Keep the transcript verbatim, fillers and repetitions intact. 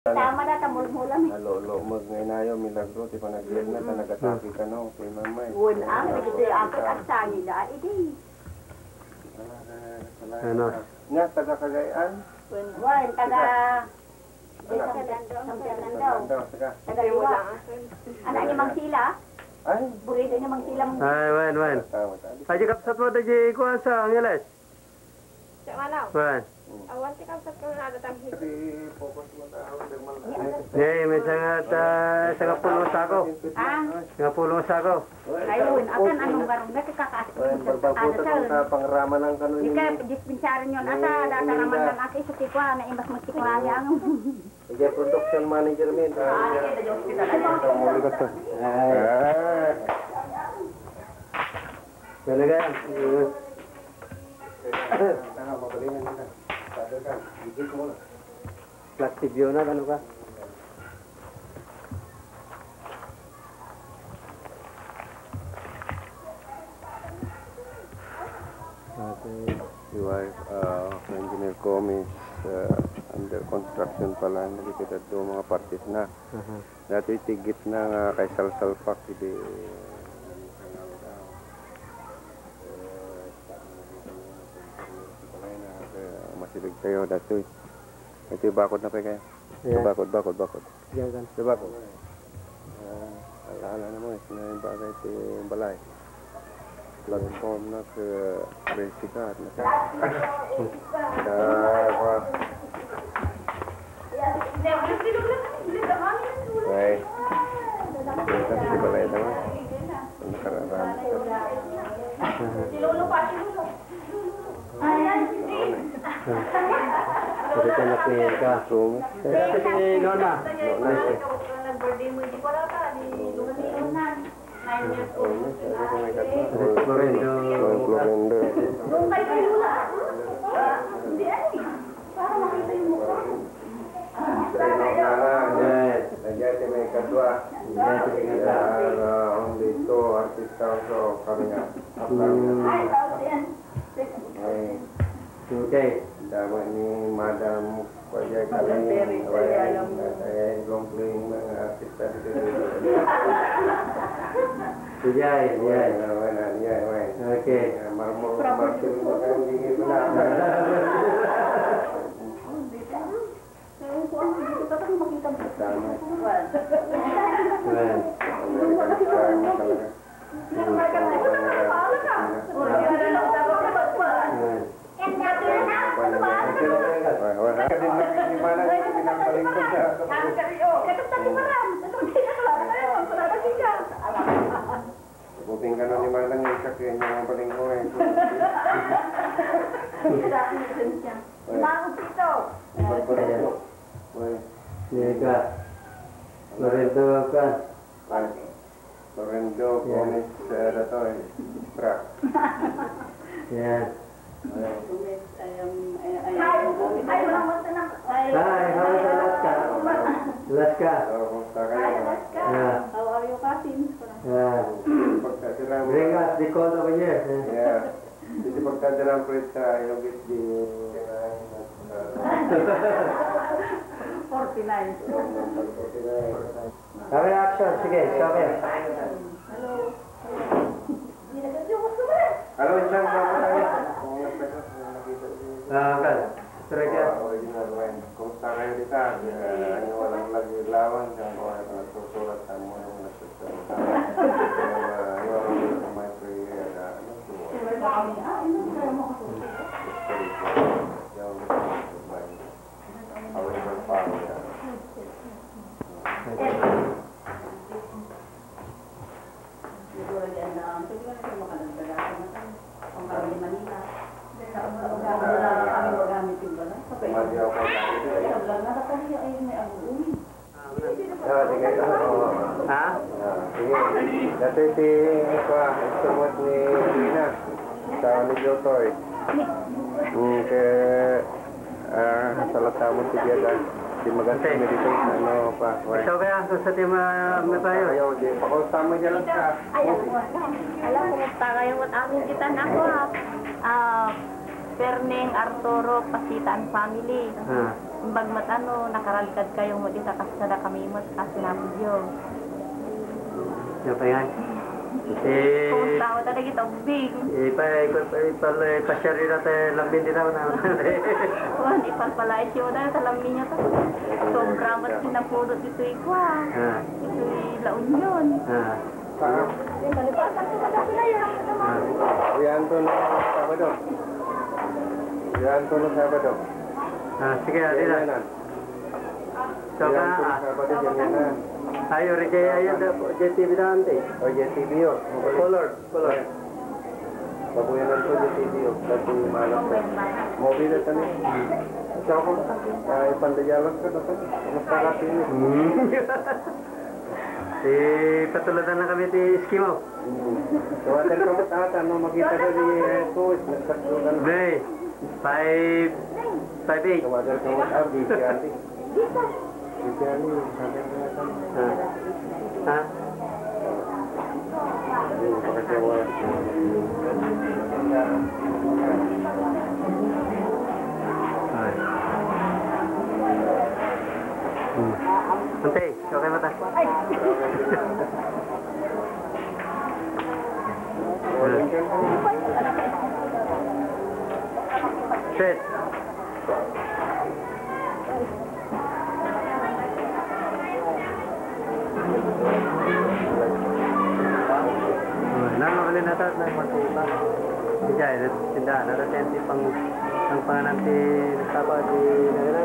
Tama na, tamulmulam eh. Nalulumog nga inayo, milagro, ti panagbiel na, ta nagatake kano, kay mamay. Wen, ah, dagiti akat agsangila, idi. Ano? Nga, taga Cagayan? Wen, taga San Fernando. San Fernando, taga. Taga Liwa. Anak ni Mang Sila? Ay. Burido ni Mang Sila. Ay, wen, wen. Ay, di kabsat mo, di kuwan sa Angeles. Siak nga law. Wen. Awan ti kabsat ko nga adatang hit. Di, may sanga, ah, sangapulo sako. Ah. Sangapulo sako. Ayun, akan anong garong na ti kakaas-, Wen, kakaas-, balbabutan kakaas-, ang kapangramanan kano. Ika, dispensaryo yun, ata, data naman lang ata, isu ti kuan, na imbas magtikuan ang. Iya, production manager mi. Ah, kita di hospital. Ay. Ah. Talaga. Tanga, mabalingan na. Sabi ka, gigit mo na. Plastic view na, ano ka? Dati, di ba, ah, Engineer Gomez, ah, under construction pa lang, nagkikita do mga parties na. Aha. Dati, ti gitna nga kay salsalpak, idi, eh, masilig tayo, dati. Ito yung bakod na pa kayo. Yeah. Bakod, bakod, bakod. Diyan ka. Diba ko? Ah, ala-ala na mo, eh, na yung bagay ti balay. Platform na sa Jessica at nasa. Sa, kwa. Ay. Ito sa balay na mo. Ang nakararami. Aha. Ito na po yung ka. Ito si Nona. Nona. Nag-birthday mo, di pala ka, di Nona. Nine years old. Florendo. Florendo. Hindi, ay. Para makita yung mukha. Yes. Nandiyan si may kadwa. Yes, si may kadwa. Yan, ah, only two artista also coming up. Ay, tapos yan. Okay. Dama ni Madam Kuya Kaling, Ryan, at, eh, long playing mga artista dito. Ijay, ijay. Wala, wala, ijay, wala. Okay. Ah, marmo-, marmo-, hindi ko na. Tama. Well. Well. Well. Buting ka na ni Manang, yung sakyan niya, ang paling ko, eh. Manang Tito. Uy. Diga. Lorenzo ka. Ay. Lorenzo Gomez, eh, Ratoy. Bra. Yan. Gomez, I am, I, I am Gomez. Hi, how is Alaska? Alaska. Oh, kumusta kayo? Hi, Alaska. Yeah. How are you, cousin? Yeah. Pagkasira mo. Bring us the cold over here. Yeah. Iti pagkadala ko ita, yung di forty-nine. Forty-nine. Kami action, sige, ikaw kaya. Hello. Hello, Insan, kumusta kayo? Ah, kan. Sorry, kaya. Oh, original, Ryan. Kumusta kayo dita? Eh, ano, walang lagi lawan, diyan ko ay nagsusulat sa mga nagsusulat. Kaya, ano, ano, my prayer, ah, ano, Ha? Ah, sige. Dati ti, ito, ah, isumot ni Gina. Sa ni Jotoy. Mm, kaya, ah, salata mo ti Gina. Di maganda kami dito. Ano pa? Ikaw kaya, gusto ti ma-, ano tayo? Ayaw, di. Pakulta mo dyan lang ka. Alam mo, kumusta kayo? What amin kita na ako, ah. Ah, Perning Arturo Pasita and family. Ah. Imbag met ano, nakaradkad kayo mo dita kas kada kami met a sinapudyo. Siya pa yan. Eh, kumusta mo talaga ito, Big? Ipa-, ipa-, ipa-, ipa-share nila tayo lambing nila, wala. Kuwan, ipalpalait siya, wala, sa lambing niya to. Sobra mat sinapudot ito, ikwa. Ah. Ito, La Union. Ah. Ah. Uyan to no Sabado. Uyan to no Sabado. Ah, sige, adi na. Yan, yan, yan. So, uyan to no ah, Sabado, yan, yan, ah. Ay, ori kay, ayun, da po, J T V na, ante. O, J T V, o. Color, color. Ayan. Babuyan to, J T V, o. Dati malak ko. Movie na tani. Hmm. Ikaw, kumusta? Ay, pandayalas ka na tani. Kumusta ka, Pili? Hmm. Eh, patuladan na kami ti Eskimo. Tuwater ka mo, tata, no? Makita ka ni, eh, Kuis, nagkasukan. May, five, five eight. Tuwater ka mo, ah, busy ati. Busy ati, sabi ko na sa. Ha? Ha? Ay. Hmm. Ante, okay ba ta? Set. Oh, na, mabalin na ta, na, magkupa. Ijay, tindahan, na, pang, pang panganan ti nagpapa, ti, na, na.